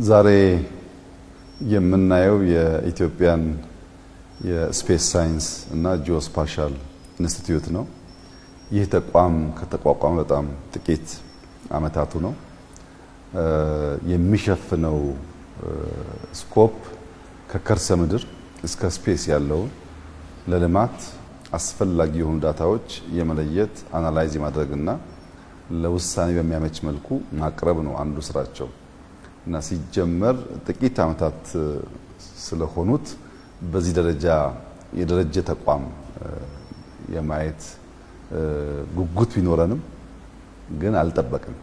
ዛሬ የምናየው የኢትዮጵያን የ Space Science እና Geospatial ኢንስቲትዩት ነው። ይህ ተቋም ከተቋቋመ በጣም ጥቂት ዓመታቱ ነው። የሚሸፍነው scope ከከርሰ ምድር እስከ space ያለውን ለልማት አስፈላጊ የሆኑ data ዎች የመለየት፣ analyze የማድረግና ለውሳኔ በሚያመች መልኩ ማቅረብ ነው አንዱ ስራቸው እና ሲጀመር ጥቂት ዓመታት ስለሆኑት በዚህ ደረጃ የደረጀ ተቋም የማየት ጉጉት ቢኖረንም ግን አልጠበቅም።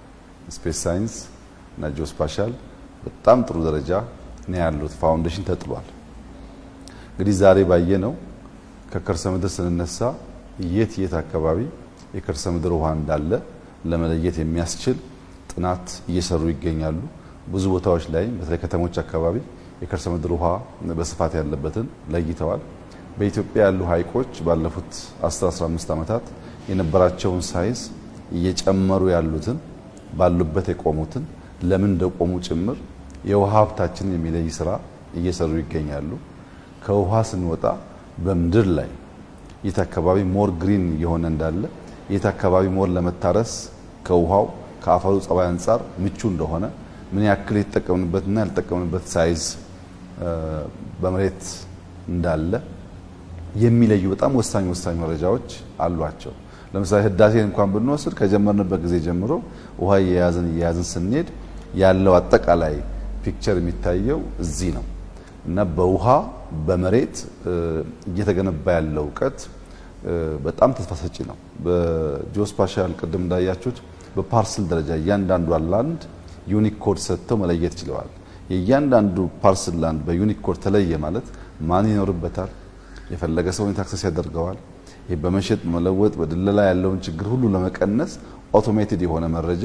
Space Science እና Geospatial በጣም ጥሩ ደረጃ ነው ያሉት። Foundation ተጥሏል። እንግዲህ ዛሬ ባየነው ከከርሰ ምድር ስንነሳ የት የት አካባቢ የከርሰ ምድር ውሃ እንዳለ ለመለየት የሚያስችል ጥናት እየሰሩ ይገኛሉ። ብዙ ቦታዎች ላይ በተለይ ከተሞች አካባቢ የከርሰ ምድር ውሃ በስፋት ያለበትን ለይተዋል። በኢትዮጵያ ያሉ ሐይቆች ባለፉት 10 15 ዓመታት የነበራቸውን size እየጨመሩ ያሉትን፣ ባሉበት የቆሙትን፣ ለምን እንደቆሙ ጭምር የውሃ ሀብታችንን የሚለይ ስራ እየሰሩ ይገኛሉ። ከውሃ ስንወጣ በምድር ላይ የት አካባቢ more green እየሆነ እንዳለ፣ የት አካባቢ more ለመታረስ ከውሃው ከአፈሩ ጸባይ አንጻር ምቹ እንደሆነ፣ ምን ያክል የተጠቀምንበትና ያልተጠቀምንበት size በመሬት እንዳለ የሚለዩ በጣም ወሳኝ ወሳኝ መረጃዎች አሏቸው። ለምሳሌ ህዳሴን እንኳን ብንወስድ ከጀመርንበት ጊዜ ጀምሮ ውሃ እየያዝን እየያዝን ስንሄድ ያለው አጠቃላይ picture የሚታየው እዚህ ነው እና በውሃ በመሬት እየተገነባ ያለው እውቀት በጣም ተስፋ ሰጪ ነው። በ geospatial ቅድም እንዳያችሁት በ parcel ደረጃ እያንዳንዷ land unique code ሰጥተው መለየት ችለዋል። የእያንዳንዱ parcel land በ unique code ተለየ ማለት ማን ይኖርበታል፣ የፈለገ ሰው access ያደርገዋል። ይህ በመሸጥ፣ መለወጥ፣ በድለላ ያለውን ችግር ሁሉ ለመቀነስ automated የሆነ መረጃ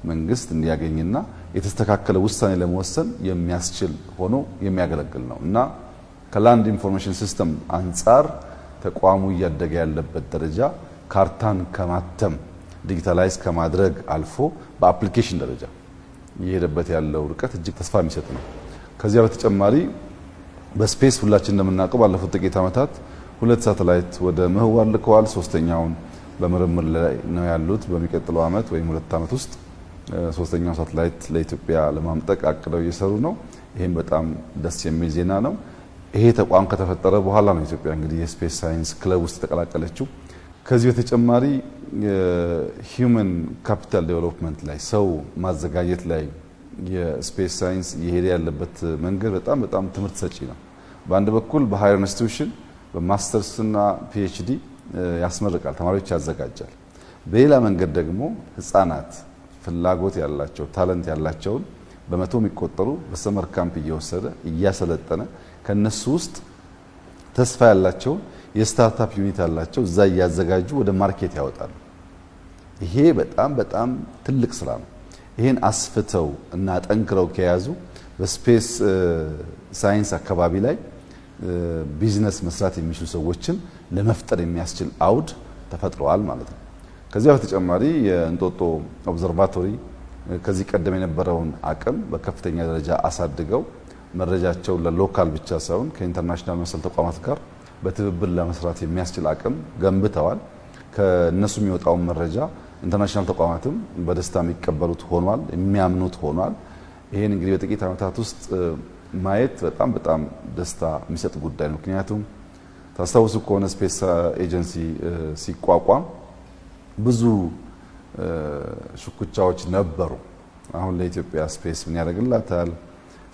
መንግስት እንዲያገኝና የተስተካከለ ውሳኔ ለመወሰን የሚያስችል ሆኖ የሚያገለግል ነው እና ከ land information system አንጻር ተቋሙ እያደገ ያለበት ደረጃ ካርታን ከማተም፣ digitalize ከማድረግ አልፎ በ application ደረጃ እየሄደበት ያለው ርቀት እጅግ ተስፋ የሚሰጥ ነው። ከዚያ በተጨማሪ በ space ሁላችን እንደምናውቀው ባለፉት ጥቂት ዓመታት ሁለት ሳተላይት ወደ ምህዋር ልከዋል። ሶስተኛውን በምርምር ላይ ነው ያሉት። በሚቀጥለው ዓመት ወይም 2 ዓመት ውስጥ ሶስተኛው ሳተላይት ለኢትዮጵያ ለማምጠቅ አቅደው እየሰሩ ነው። ይህም በጣም ደስ የሚል ዜና ነው። ይሄ ተቋም ከተፈጠረ በኋላ ነው ኢትዮጵያ እንግዲህ የ space science ክለብ ውስጥ የተቀላቀለችው። ከዚህ በተጨማሪ human capital development ላይ፣ ሰው ማዘጋጀት ላይ የ space science እየሄደ ያለበት መንገድ በጣም በጣም ትምህርት ሰጪ ነው። በአንድ በኩል በ higher institution በ masters ና PhD ያስመርቃል፣ ተማሪዎች ያዘጋጃል። በሌላ መንገድ ደግሞ ህጻናት ፍላጎት ያላቸው፣ talent ያላቸውን በመቶ የሚቆጠሩ በ summer camp እየወሰደ እያሰለጠነ ከነሱ ውስጥ ተስፋ ያላቸውን የ startup unit ያላቸው እዛ እያዘጋጁ ወደ market ያወጣሉ። ይሄ በጣም በጣም ትልቅ ስራ ነው። ይሄን አስፍተው እና ጠንክረው ከያዙ በ space science አካባቢ ላይ ቢዝነስ መስራት የሚችሉ ሰዎችን ለመፍጠር የሚያስችል አውድ ተፈጥረዋል ማለት ነው። ከዚያ በተጨማሪ የእንጦጦ observatory ከዚህ ቀደም የነበረውን አቅም በከፍተኛ ደረጃ አሳድገው መረጃቸውን ለ local ብቻ ሳይሆን ከ international መሰል ተቋማት ጋር በትብብር ለመስራት የሚያስችል አቅም ገንብተዋል። ከእነሱ የሚወጣውን መረጃ international ተቋማትም በደስታ የሚቀበሉት ሆኗል፣ የሚያምኑት ሆኗል። ይሄን እንግዲህ በጥቂት ዓመታት ውስጥ ማየት በጣም በጣም ደስታ የሚሰጥ ጉዳይ ነው። ምክንያቱም ታስታውሱ ከሆነ space agency ሲቋቋም ብዙ ሽኩቻዎች ነበሩ። አሁን ለኢትዮጵያ space ምን ያደርግላታል?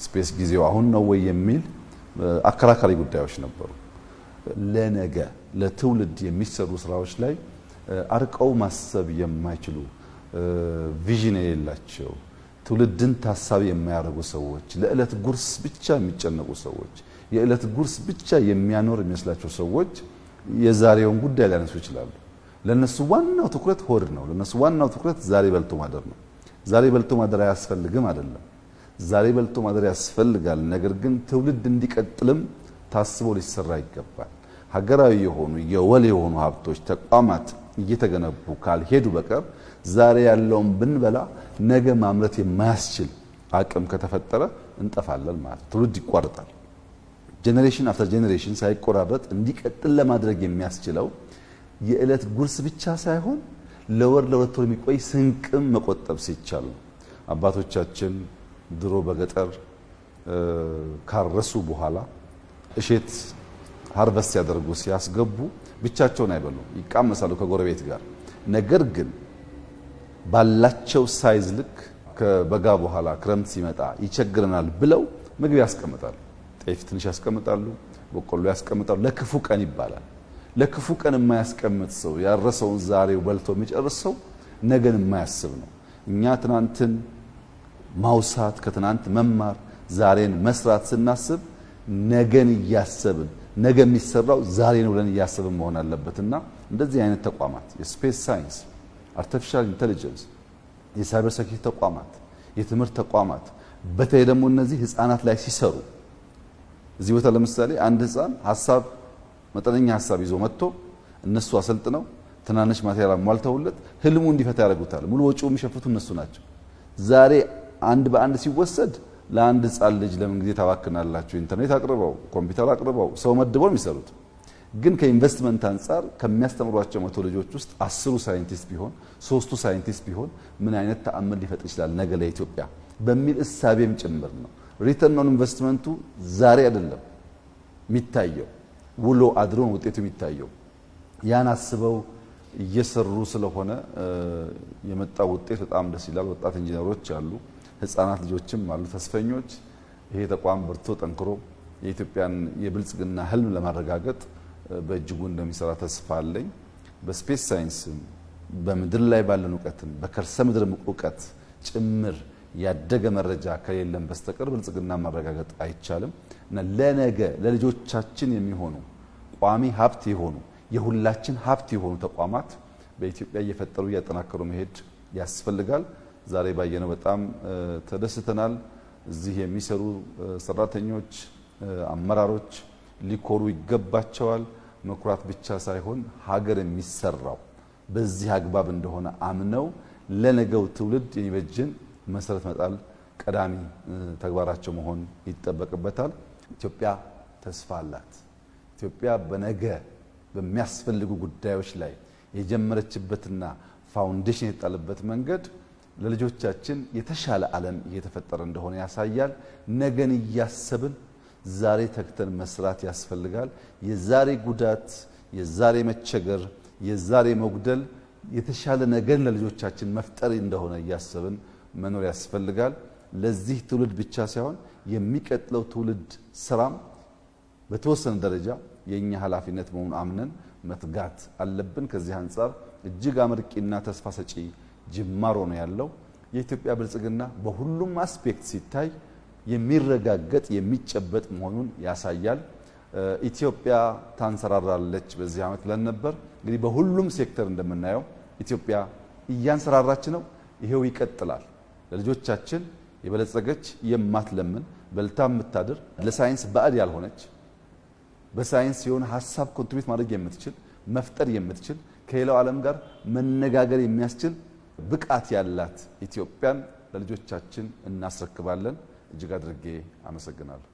Space ጊዜው አሁን ነው ወይ የሚል አከራካሪ ጉዳዮች ነበሩ። ለነገ ለትውልድ የሚሰሩ ስራዎች ላይ አርቀው ማሰብ የማይችሉ፣ vision የሌላቸው፣ ትውልድን ታሳቢ የማያደርጉ ሰዎች፣ ለዕለት ጉርስ ብቻ የሚጨነቁ ሰዎች፣ የዕለት ጉርስ ብቻ የሚያኖር የሚመስላቸው ሰዎች የዛሬውን ጉዳይ ሊያነሱ ይችላሉ። ለነሱ ዋናው ትኩረት ሆድ ነው። ለነሱ ዋናው ትኩረት ዛሬ በልቶ ማደር ነው። ዛሬ በልቶ ማደር አያስፈልግም አይደለም። ዛሬ በልቶ ማደር ያስፈልጋል። ነገር ግን ትውልድ እንዲቀጥልም ታስቦ ሊሰራ ይገባል። ሀገራዊ የሆኑ የወል የሆኑ ሀብቶች፣ ተቋማት እየተገነቡ ካልሄዱ በቀር ዛሬ ያለውን ብንበላ ነገ ማምረት የማያስችል አቅም ከተፈጠረ እንጠፋለን ማለት ነው። ትውልድ ይቋረጣል። Generation after generation ሳይቆራረጥ እንዲቀጥል ለማድረግ የሚያስችለው የዕለት ጉርስ ብቻ ሳይሆን ለወር ለሁለት ወር የሚቆይ ስንቅም መቆጠብ ሲቻል ነው። አባቶቻችን ድሮ በገጠር ካረሱ በኋላ እሸት harvest ሲያደርጉ ሲያስገቡ ብቻቸውን አይበሉም፣ ይቃመሳሉ ከጎረቤት ጋር። ነገር ግን ባላቸው size ልክ ከበጋ በኋላ ክረምት ሲመጣ ይቸግረናል ብለው ምግብ ያስቀምጣሉ። ጤፍ ትንሽ ያስቀምጣሉ፣ በቆሎ ያስቀምጣሉ። ለክፉ ቀን ይባላል። ለክፉ ቀን የማያስቀምጥ ሰው፣ ያረሰውን ዛሬው በልቶ የሚጨርስ ሰው ነገን የማያስብ ነው። እኛ ትናንትን ማውሳት፣ ከትናንት መማር፣ ዛሬን መስራት ስናስብ ነገን እያሰብን፣ ነገ የሚሰራው ዛሬ ነው ብለን እያሰብን መሆን አለበትና እንደዚህ አይነት ተቋማት የ space science፣ artificial intelligence፣ የ cyber security ተቋማት፣ የትምህርት ተቋማት፣ በተለይ ደግሞ እነዚህ ህፃናት ላይ ሲሰሩ፣ እዚህ ቦታ ለምሳሌ አንድ ህፃን ሀሳብ፣ መጠነኛ ሀሳብ ይዞ መጥቶ እነሱ አሰልጥነው ትናንሽ material አሟልተውለት ህልሙ እንዲፈታ ያደርጉታል። ሙሉ ወጪው የሚሸፍቱ እነሱ ናቸው። ዛሬ አንድ በአንድ ሲወሰድ ለአንድ ህፃን ልጅ ለምን ጊዜ ታባክናላችሁ? ኢንተርኔት አቅርበው፣ ኮምፒውተር አቅርበው፣ ሰው መድበው የሚሰሩት ግን ከኢንቨስትመንት አንጻር ከሚያስተምሯቸው 100 ልጆች ውስጥ 10ሩ ሳይንቲስት ቢሆን፣ ሶስቱ ሳይንቲስት ቢሆን ምን አይነት ተአምር ሊፈጥር ይችላል ነገ ለኢትዮጵያ በሚል እሳቤም ጭምር ነው። Return on investment ኡ ዛሬ አይደለም የሚታየው፣ ውሎ አድሮ ነው ውጤቱ የሚታየው። ያን አስበው እየሰሩ ስለሆነ የመጣው ውጤት በጣም ደስ ይላል። ወጣት ኢንጂነሮች አሉ፣ ህፃናት ልጆችም አሉ፣ ተስፈኞች። ይሄ ተቋም በርትቶ ጠንክሮ የኢትዮጵያን የብልጽግና ህልም ለማረጋገጥ በእጅጉ እንደሚሰራ ተስፋ አለኝ። በ space science ም፣ በምድር ላይ ባለን እውቀትም፣ በከርሰ ምድር እውቀት ጭምር ያደገ መረጃ ከሌለን በስተቀር ብልጽግና ማረጋገጥ አይቻልም እና ለነገ ለልጆቻችን የሚሆኑ፣ ቋሚ ሀብት የሆኑ፣ የሁላችን ሀብት የሆኑ ተቋማት በኢትዮጵያ እየፈጠሩ እያጠናከሩ መሄድ ያስፈልጋል። ዛሬ ባየነው በጣም ተደስተናል። እዚህ የሚሰሩ ሰራተኞች፣ አመራሮች ሊኮሩ ይገባቸዋል። መኩራት ብቻ ሳይሆን ሀገር የሚሰራው በዚህ አግባብ እንደሆነ አምነው ለነገው ትውልድ የሚበጅን መሰረት መጣል ቀዳሚ ተግባራቸው መሆን ይጠበቅበታል። ኢትዮጵያ ተስፋ አላት። ኢትዮጵያ በነገ በሚያስፈልጉ ጉዳዮች ላይ የጀመረችበትና foundation የጣለበት መንገድ ለልጆቻችን የተሻለ ዓለም እየተፈጠረ እንደሆነ ያሳያል። ነገን እያሰብን ዛሬ ተግተን መስራት ያስፈልጋል። የዛሬ ጉዳት፣ የዛሬ መቸገር፣ የዛሬ መጉደል የተሻለ ነገን ለልጆቻችን መፍጠር እንደሆነ እያሰብን መኖር ያስፈልጋል። ለዚህ ትውልድ ብቻ ሳይሆን የሚቀጥለው ትውልድ ስራም በተወሰነ ደረጃ የእኛ ኃላፊነት መሆኑን አምነን መትጋት አለብን። ከዚህ አንጻር እጅግ አመርቂና ተስፋ ሰጪ ጅማሮ ነው ያለው። የኢትዮጵያ ብልጽግና በሁሉም aspect ሲታይ የሚረጋገጥ፣ የሚጨበጥ መሆኑን ያሳያል። ኢትዮጵያ ታንሰራራለች በዚህ ዓመት ብለን ነበር። እንግዲህ በሁሉም ሴክተር እንደምናየው ኢትዮጵያ እያንሰራራች ነው። ይሄው ይቀጥላል። ለልጆቻችን የበለጸገች፣ የማትለምን፣ በልታ የምታድር፣ ለሳይንስ ባዕድ ያልሆነች፣ በሳይንስ የሆነ ሀሳብ contribute ማድረግ የምትችል፣ መፍጠር የምትችል፣ ከሌላው ዓለም ጋር መነጋገር የሚያስችል ብቃት ያላት ኢትዮጵያን ለልጆቻችን እናስረክባለን። እጅግ አድርጌ አመሰግናለሁ።